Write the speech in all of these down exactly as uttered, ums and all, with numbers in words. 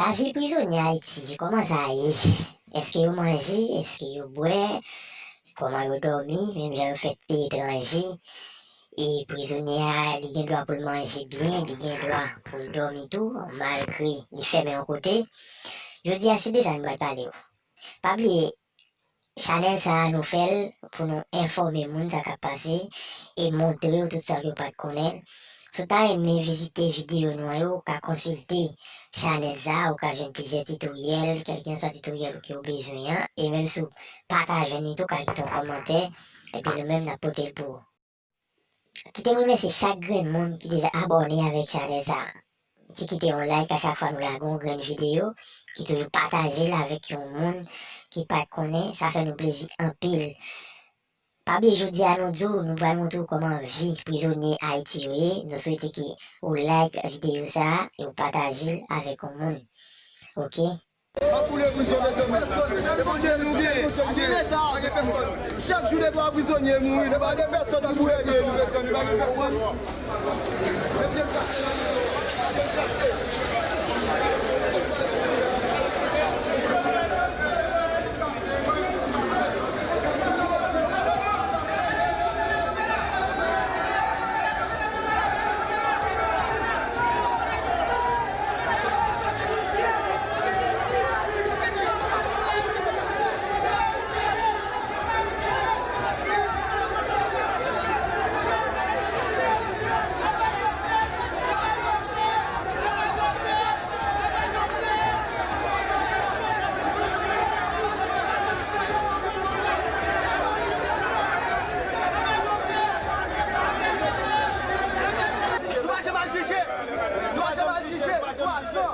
Lavi prizonye Ayiti, kòman sa ye? Èske yo manje? Èske yo bwè? Kòman yo dòmi? Menm jan yo fèk te etranje, e prizonye a, li gen dwa pou l manje byen, li gen dwa pou l dòmi tou, malgre li fèmen yon kote. Jodi a, se de sa nou pral pale w. Pa bliye, chanèl sa a, nou fè l pou nou enfòme moun sa k ap pase e montre yo tout sa ke yo pa t konnen. Si w ta renmen vizite videyo nou an yo, ou ka konsilte chanèl sa a, ou ka jwenn plizyè titoryèl, kèlkenswa titoryèl ke w bezwen an, e menm si w pa ta jwenn li tou, ou ka kite yon kòmantè, epi nou menm n ap pote l pou ou. Kite m remèsye chak grenn moun ki deja abòne avèk chanèl sa a, ki kite yon like a chak fwa nou lage yon grenn videyo, ki toujou pataje l avèk yon moun ki pa t konnen, sa fè nou plezi anpil. Pa bliye jodi a nou di w, nou pral montre w kòman vi prizonye Ayiti yo ye. Nou swete ke ou like videyo sa a e ou pataje l avèk yon moun. Oke? N ap boule prizon, mezanmi. E Bondye nou gen, Bondye nou gen. Pa gen pèsòn. Chak jou de twa prizonye mouri. Pa gen pèsòn ki pou ede nou, mezanmi. Pa gen pèsòn. Mete m kase nan prizon. Mete m kase. Nou pa janm al jije. Nou pa janm al jije. Twa zan.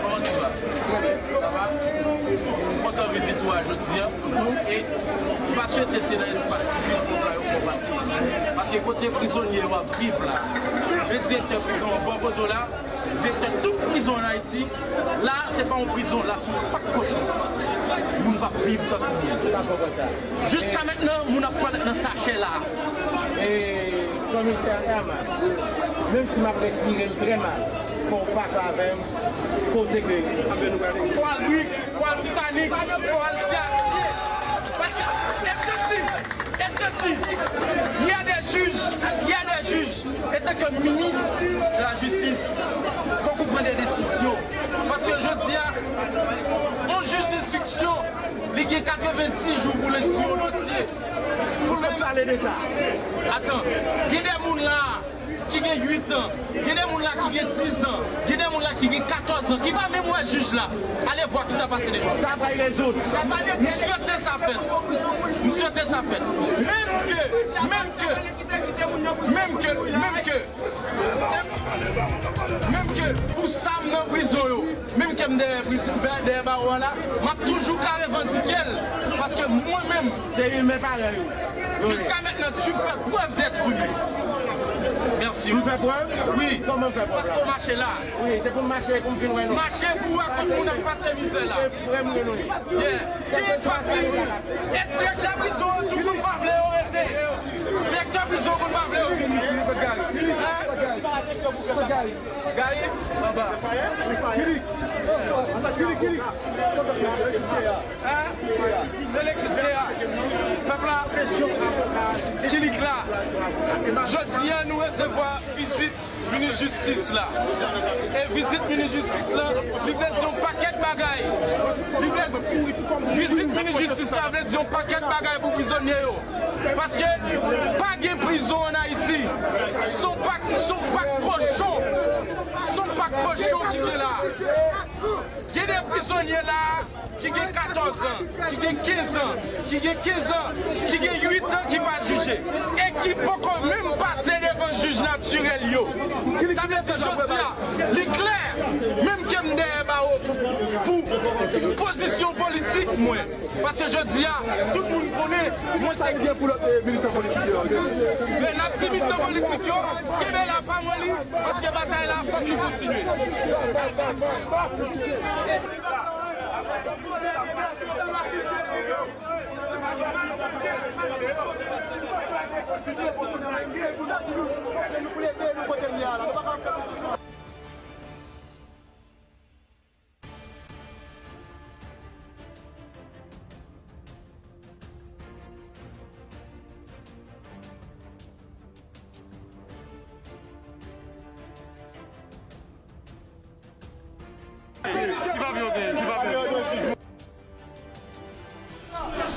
Kòman tu vas? Sa va? M kontan vizit ou a jodi a. E m pa swete se nan espas ki pi konsa yo fè w pase. Paske kote prizonye yo ap viv la, e direktè prizon an bò kote w la, direktè tout prizon ann Ayiti, la, se pa yon prizon, la, se yon pak kochon. Moun p ap viv tankou moun. Jiska mentnan, moun ap twalèt nan sachè la. E, zanmi, se Herman. Menm si m ap respire l trè mal, fò w pase avè m kote ke. Fò al brik, fò al Titanik, fò al Ti Asye. Paske, e sesi, e sesi, il y a des juges, il y a des juges. Etanke minis de la jistis, fòk ou pran de desizyon. Paske jodi a, yon jij denstriksyon, li gen katrevenndis jou pou l enstwi yon dosye. Pou l menm pale de sa. Atan, gen de moun la ki gen uit an, gen de moun la ki gen diz an, gen de moun la ki gen katòz an, ki pa menm wè jij la. Ale vwa ki ta pase devan. Sa pral rezoud. M swete sa fèt. M swete sa fèt. Menm ke, menm ke, menm ke, menm ke, menm ke pou sa m nan prizon yo, menm ke m dèyè prizon, dèyè, dèyè bawo a la, m ap toujou ka revandike l, paske mwen menm, se imen parèy ou. Jiska mentnan, tu fais preuve d'être humain. Mèsi. M fè prèv? Wi. Kòman m fè prèv la? Paske w mache la. Wi, se pou m mache, pou m vin wè nou. Mache pou w wè kòman moun ap pase mizè la. Se frè m rele w. Yeah. Ki fasi, wi. E direktè prizon an tou, moun pa vle yo rete. Direktè prizon, moun pa vle yo vini. Hein? Gary? Anba. Hein? Elektrisite a. Pèp la. Kilik la. Jodi a, nou resevwa vizit minis jistis la. E vizit minis jistis la, li vle di yon pakèt bagay. Li vle di, vizit minis jistis la vle di yon pakèt bagay pou prizonye yo. Paske pa gen prizon ann Ayiti. Se yon pak, se yon pak kochon. Se yon pak kochon ki gen la. Gen de prizonye la ki gen katòz an, ki gen kenz an, ki gen kenz an, ki gen uit an ki pa jije, e ki poko menm pase devan jij natirèl yo. Sa vle di jodi a, li klè, menm ke m dèyè bawo pou, pou pozisyon politik mwen. Paske jodi a, tout moun konnen, mwen se. Sa k gen pou lòt, eh, militan politik yo? Men n ap di militan politik yo, kenbe la, pa moli, paske batay la, fòk li kontinye.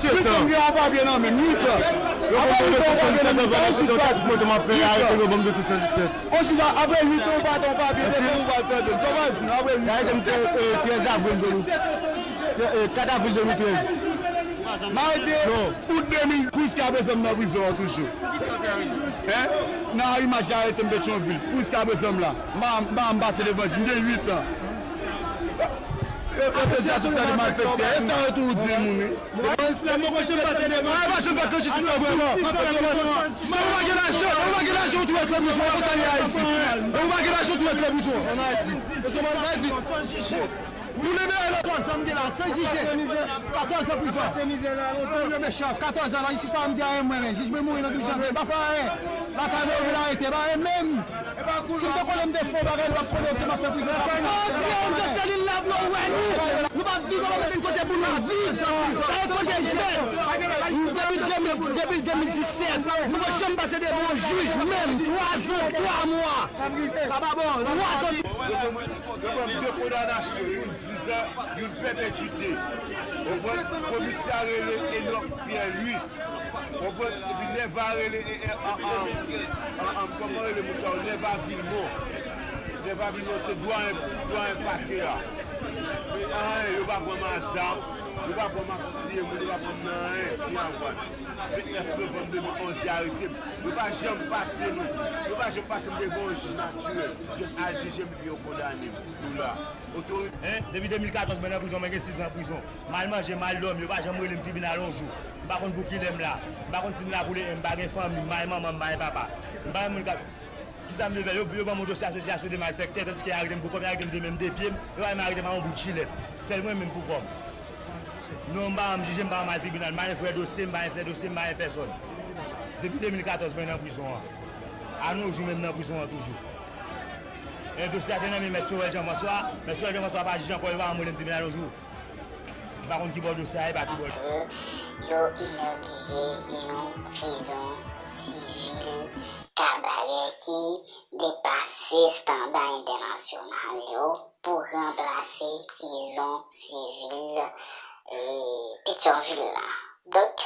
Uit an, m gen yon papye nan men m, uit an. Apre uit an, yon papye nan men m, sa yon jij pa di. Yon jij a, apre uit an, ou pa t yon papye, depi ou pa tande m. Kòman di, apre uit an. Trèz avril de mil, kat avril de mil trèz. M arete out de mil, jiskaprezan m nan prizon an toujou. Nan imaj la, arete m Petyonvil. Jiskaprezan m la. M pa, m pa janm pase devan jij, m gen uit an. Yo, yo te di asosyalis malfektè. E sa yo toujou di moun, wi. Mwen pa janm pase devan. Mwen pa janm pase devan. Mwen pa gen lajan, mwen pa gen lajan, ou tou ret nan prizon, konsa li Ayiti. Mwen pa gen lajan, ou tou ret nan prizon, ann Ayiti. E se mwen Ayiti. Pou libere nou. Katòz an m gen la, san jije. Katòz an prizon. Yo mechan, katòz an, lajistis pa janm di anyen mwen, men jij mwen mouri nan douz janvye, m pa fè anyen. Lakay mwen, yo vin arete, pa anyen menm. Si m te konnen m te fè yon bagay, m t ap konnen ke m ap fè prizon. Sa yo di yo, m te sèl la pou yo wè nou. Nou p ap viv, yo pa mete n kote pou nou viv. Sa e kote m fè. Depi de mil, depi de mil disèt, nou pa janm pase devan yon jij, menm twa zan, twa mwa. Sa pa bon. Twa zan. Yo ban m de kondanasyon, youn dizan, youn pèpetwite. Ou konprann? Komisè a rele Enock Pierre Louis. Ou konprann? Epi Nèva rele, e, e, an, an, an, an, kòman rele moun sa yo? Nèva Vilmont. Nèva Vilmont se dwayen, dwayen pakè a. Men anyen, yo pa pran m a zam, yo pa pran m ap tiye moun, yo pa pran m nan anyen, ni avwàn. Vennèf novanm de mil onz, yo arete m. Yo pa janm pase nou, yo pa janm pase m devan yon jij natirèl. Jis al jije m, epi yo kondane m. Nou la. Otorite. Hein? Depi de mil katòz, mwen nan prizon, mwen gen sis an prizon. M al manje, m al dòmi, yo pa janm rele m tribinal yon jou. M pa konn pou kilè m la. M pa konn si m la pou de, m pa gen fanmi, m pa gen manman, m pa gen papa. M pa gen moun k ap, kisa m te fè? Yo, yo ban m yon dosye asosyasyon de malfèktè, tandiske y arete m pou kò m, y arete m de men m, de pye m, yo pa menm arete m ak yon bout jilèt. Sèl mwen menm pou kò m. Non, m pa janm jije, m pa janm al tribinal, m pa gen frè dosye, m pa gen sè dosye, m pa gen pèsòn. Depi de mil katòz, mwen nan prizon an. A no jou, menm nan prizon an toujou. E dosye a te nan men Mèt Sorel Jean François. Mèt Sorel Jean François pa jij ankò, yo pa janm rele m tribinal yon jou. M pa konn ki bò dosye a ye, pa ki bò. Yo inogire yon prizon sivil Kabayè ki depase estanda entènasyonal yo pou ranplase prizon sivil, e, Petyonvil la. Donk,